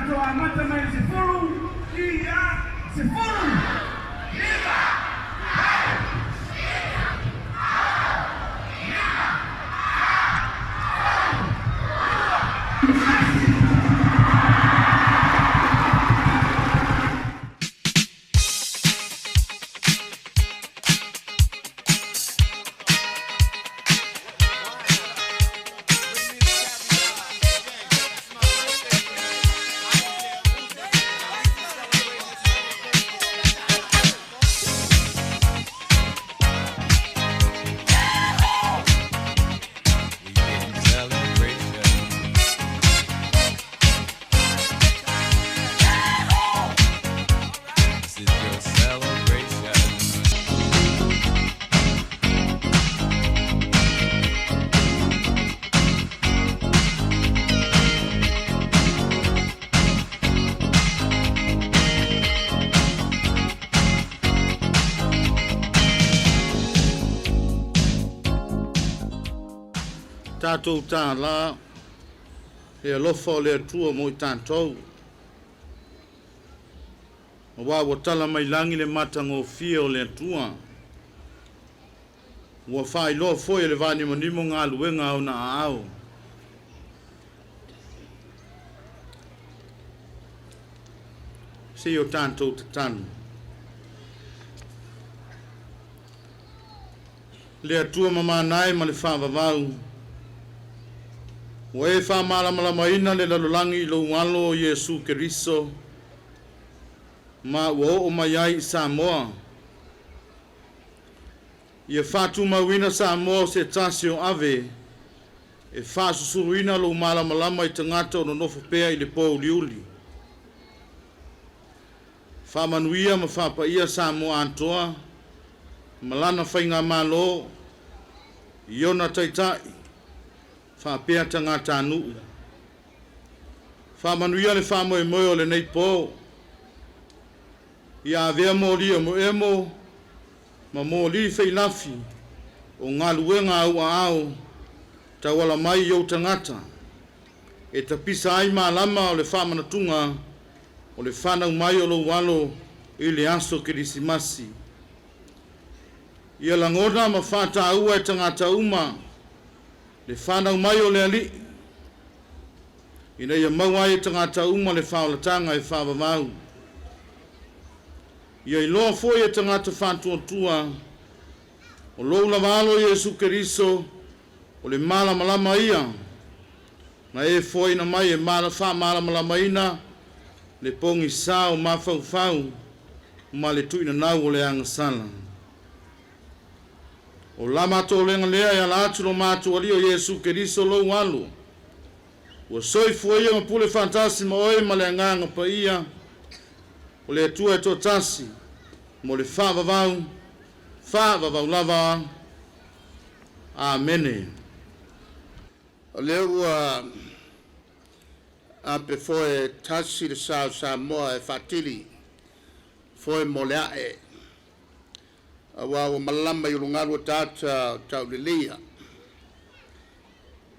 Tatou amata mai le 10, ia, 10, 9, 8, 7, 6, 5, 4, 3, 2, 1. Tatou tālā le alofa o le Atua mo i tatou. Aua ua tala mai lagi le matagofie o le Atua. Ua faailoa foi e le vanimonimo galuega a ona aao. Se i o tatou tatalo. Le Atua mamana e ma le faavavau, ua e faamalamalamaina le lalolagi i lou alo o Iesu Keriso, ma ua oo mai ai i Samoa. Ia faatumauina Samoa o se tasi o ave e faasusuluina lou malamalama i tagata o nonofo pea i le pouliuli. Faamanuia ma faapaia Samoa atoa ma lana faigamalo i ona taitai faapea tagatanuu. Faamanuia le faamoemoe o lenei po, ia avea moli emoemo ma moli feilafi o galuega au aao tauala mai i ou tagata, e tapisa ai malama o le faamanatuga o le fanau mai o lou alo i le aso Kerisimasi. Ia lagona ma faataua e tagata uma le fanau mai o le Alii, ina ia maua ai e tagata uma le faaolataga e faavavau. Ia iloa foi e tagata faatuatua o lou lava alo Iesu Keriso o le malamalama ia na e foaina mai e faamalamalamaina le pogisa o mafaufau ma le tuuinanau o le agasala. O la matou lea e ala atu lo matou Alii o Iesu Keriso lou alo, ua soifua ia ma pule faatasi ma oe ma le Agaga Paia, o le Atua e toatasi, mo le faavavau, faavavau lava. Amene. O lea ua ape foe tasi le sa o Samoa e faatili foe mo le ae, aua ua malama i ulugalu o ataata o tauleleia.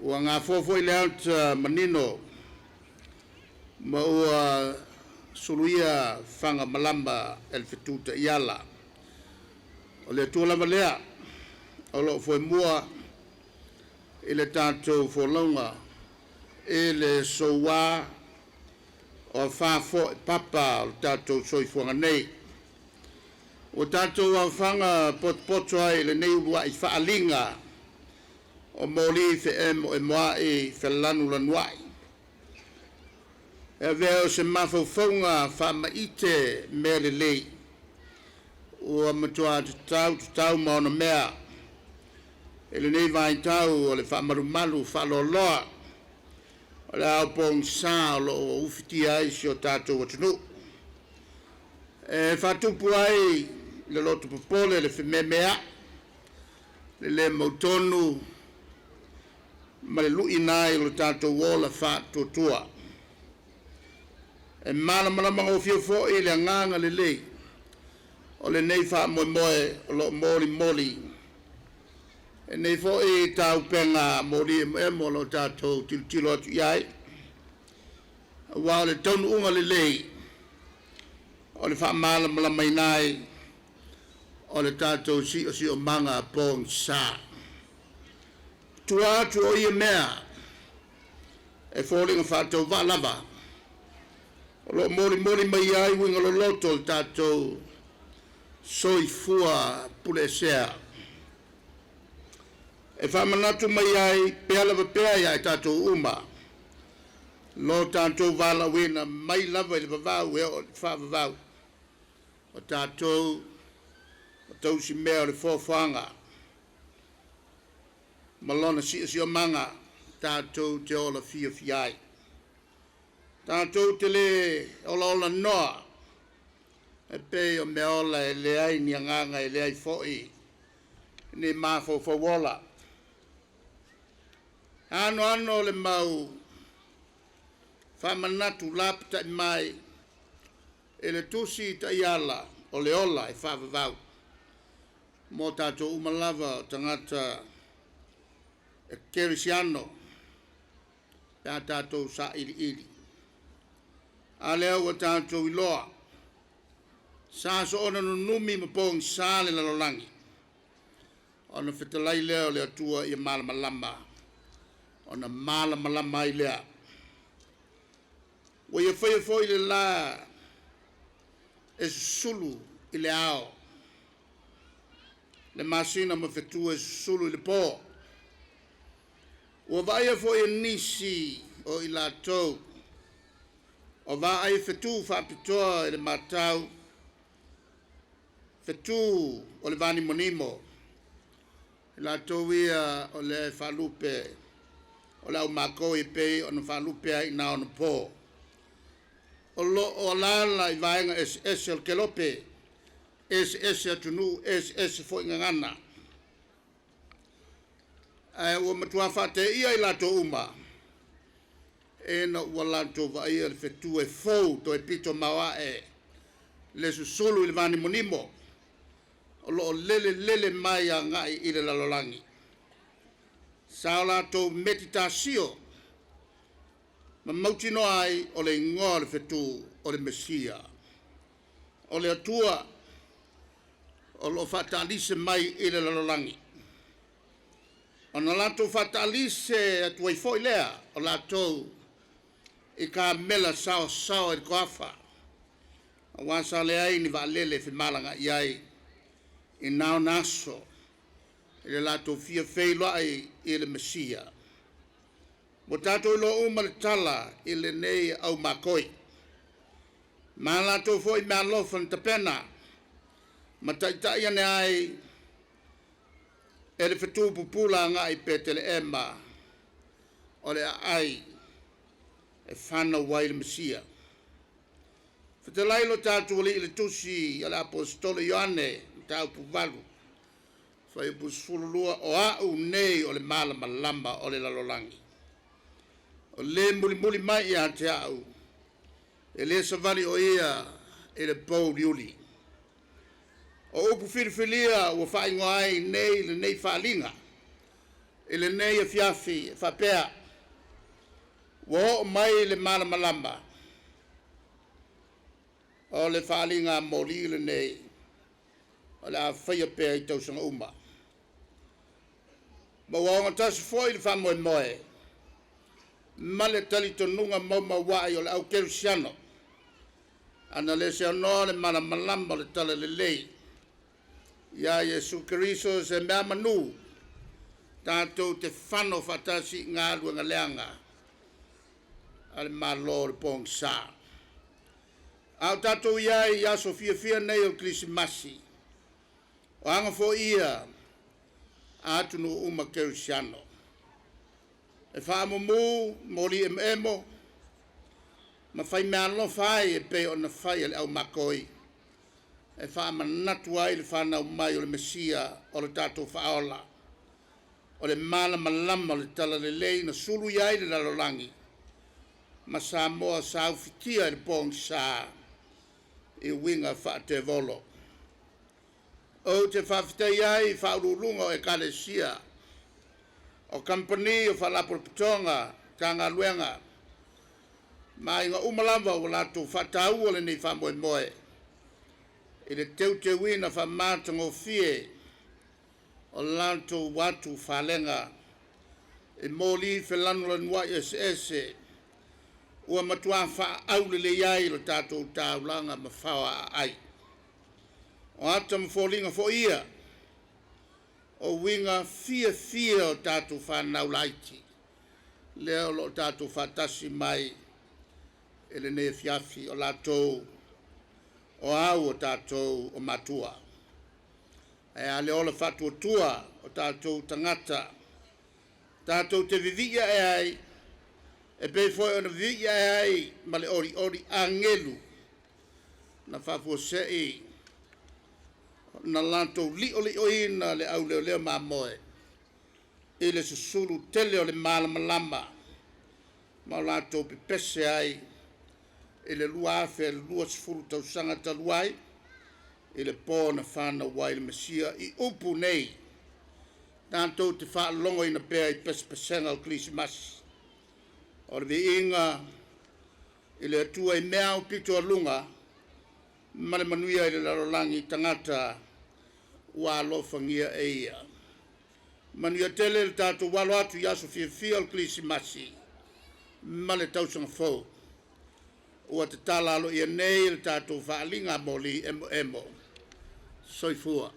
Ua gafoa foi le ata manino ma ua suluia fagamalama e le fetu taiala. O le Atua lava lea o lo o foemua i le tatou folauga i le soua o afa fo'i papa o le tatou soifuaga nei. Ua tatou aofaga potopoto ai i lenei uluai faaaliga o moli feemoemoai felanulanuai e avea o se mafaufauga faamaite mea lelei ua matua tatau tatau ma onomea i lenei vaitau o le faamalumalu faaloaloa o le ao pogisa o lo o ufitia ai si o tatou atunuu. E faatupu ai le loto popole, le fememeai, le le mautonu ma le lu'ina ai o lo tatou ola faatuatua. E malamalama gofie foi le agaga lelei o lenei faamoemoe o lo o molimoli e nei foi taupega moli emoemo o lo o tatou tilotilo atu i ai. Auā o le taunuuga lelei o le faamalamalamaina ai o le tatou siosiomaga pogisa. Tua atu o ia mea e foliga faatauvaa lava o lo o molimoli mai ai uiga loloto o le tatou soifua puleesea e faamanatu mai ai pea lava pea ia i tatou uma lo tatou valaauina mai lava i le vavau e oo i le faavavau, o tatou o tausimea o le foafoaga ma lona siosiomaga tatou te ola fiafia ai. Tatou te le olaola noa e pei o meaola e leai ni agaga e leai foi ni mafaufau ola. E anoano le mau faamanatu lapatai mai e le tusi taiala o le ola e faavavau mo tatou uma lava o tagata e kerisiano pe a tatou sailiili. A lea ua tatou iloa, sa soona nunumi ma pogisa le lalolagi, ona fetalai lea o le Atua ia malamalama, ona malamalama ai lea. Ua ia faia foi le la e susulu i le ao, le masina ma fetu e susulu i le po. Ua vaaia foi e nisi o i latou o vaai fetu faapitoa i le matau, fetu o le vanimonimo, i latou ia o le faalupe o le aumakoi e pei ona faalupe ai i na ona po, o lo o alaala i vaega eseese o le kelope, eseese atunuu, eseese foi gagana. Ae ua matua faateia i latou uma ina ua latou vaaia le fetu e fou toe pito maoae le susulu i le vanimonimo o lo o lele lele mai agai i le lalolagi. Sa o latou metitasio ma mautinoa ai o le igoa o le fetu o le Mesia, o le Atua o lo o faataalise mai i le lalolagi. Ona latou faataalise atu ai foi lea o latou i kamela saosaoa i le toafa, aua sa leai ni vaalele e femalagaai ai i na ona aso i le latou fia feiloai i le Mesia. Ua tatou iloa uma le tala i lenei aumakoi, ma a latou foi meaalofa na tapena ma taitai ane ai e le fetu pupula agai i Petelema o le aai e fanau ai le Mesia. Fetalai lo tatou Alii i le tusi a le Aposetolo Ioane Mataupu 8, fuaiupu 12, “O a'u nei o le malamalama o le lalolagi, o le mulimuli mai ia te a'u, e le savali o ia i le pouliuli.” O upu filifilia ua faaigoa ai nei lenei faaaliga i lenei afiafi e faapea, ua oo mai le malamalama. O le faaaliga moli lenei o le a faia pea i tausaga uma, ma ua ogatasi foi le faamoemoe ma le talitonuga maumauai o le au kerisiano. Ana le seanoa le malamalama o le Talalelei ia Iesu Keriso o se meamanu tatou te fano faatasi i galuega leaga a le Malo o le pogisa. A o tatou i ai i aso fiafia nei o le Kerisimasi, o aga foi ia a atunuu uma kerisiano, e faamumu moli emoemo ma fai meaalofa ai e pei ona fai e le aumakoi e faamanatu ai le fanau mai o le Mesia o le tatou Faaola, o le malamalama o le talalelei na sulu i ai le lalolagi ma Samoa sa ufitia i le pogisa i uiga faatevolo. Ou te faafetai ai i faauluuluga o Ekalesia, o Kamupani, o Faalapotopotoga, Matagaluega Ma aiga uma lava ua latou faataua lenei faamoemoe i le teuteuina faamatagofie o latou atu falega i moli felanulanuai eseese ua matuā faaaulelei ai lo tatou taulaga ma faoaaai. O ata ma foliga foi ia o uiga fiafia o tatou fanau laiti, lea o lo o tatou faatasi mai i lenei afiafi, o latou o au o tatou o matua. Ae a le ola faatuatua o tatou tagata, tatou te vivii ae ai e pei foi ona vivii ae ai ma le olioli agelu na faafuasei ona latou li'oli'oina le auleoleo mamoe i le susulu tele o le malamalama ma o latou pepese ai i le 2020 tausaga talu ai i le po na fanau ai le Mesia i upu nei tatou te faalogoina pea i pesepesega o Kerisimasi. O le viiga i le Atua i mea aupito aluga ma le manuia i le lalolagi i tagata ua alofagia e Ia. Manuia tele le tatou alo atu i aso fiafia o le Kerisimasi ma le tausaga fou. Ua tatala aloaia nei le tatou faaaliga moli emoemo. Soifua.